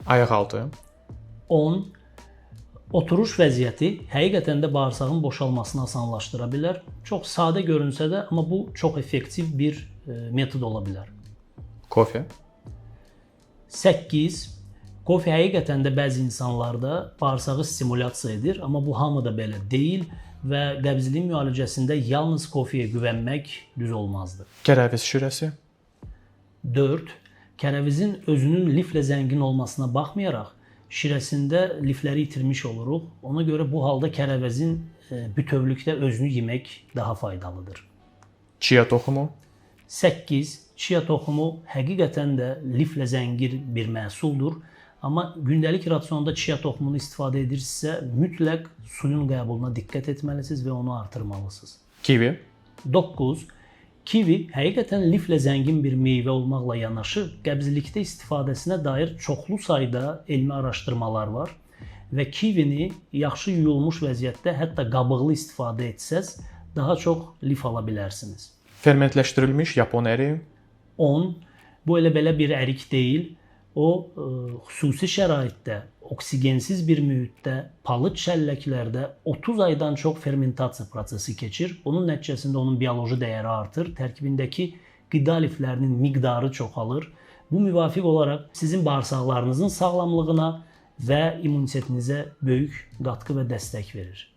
Ayaqaltı. 10. Oturuş vəziyyəti həqiqətən də bağırsağın boşalmasını asanlaşdıra bilər. Çox sadə görünsə də, amma bu çox effektiv bir metod ola bilər. Kofe. 8. Kofe həqiqətən də bəzi insanlarda bağırsağı stimulyasiya edir, amma bu hamıda belə deyil və qəbzliyin müalicəsində yalnız kofeyə güvənmək düz olmazdı. Tərəviz şirəsi. 4. Tərəvizin özünün liflə zəngin olmasına baxmayaraq, şirəsində lifləri itirmiş oluruq. Ona görə bu halda tərəvəzin bütövlükdə özünü yemək daha faydalıdır. Chia toxumu. 8. Chia toxumu həqiqətən də liflə zəngin bir məhsuldur. Amma gündəlik rasionda chia toxumunu istifadə edirsinizsə, mütləq suyun qəbuluna diqqət etməlisiniz və onu artırmalısınız. Kivi. 9. Kivi həqiqətən liflə zəngin bir meyvə olmaqla yanaşı, qəbzlikdə istifadəsinə dair çoxlu sayda elmi araşdırmalar var və kivini yaxşı yuyulmuş vəziyyətdə, hətta qabıqlı istifadə etsəz, daha çox lif ala bilərsiniz. Fermentləşdirilmiş yapon əriyi. 10. Bu elə belə bir ərik deyil. O xüsusi şəraitdə, oksigensiz bir mühitdə, palıd çəlləklərdə 30 aydan çox fermentasiya prosesi keçir. Bunun nəticəsində onun bioloji dəyəri artır, tərkibindəki qida liflərinin miqdarı çoxalır. Bu müvafiq olaraq sizin bağırsaqlarınızın sağlamlığına və immunitetinizə böyük qatqı və dəstək verir.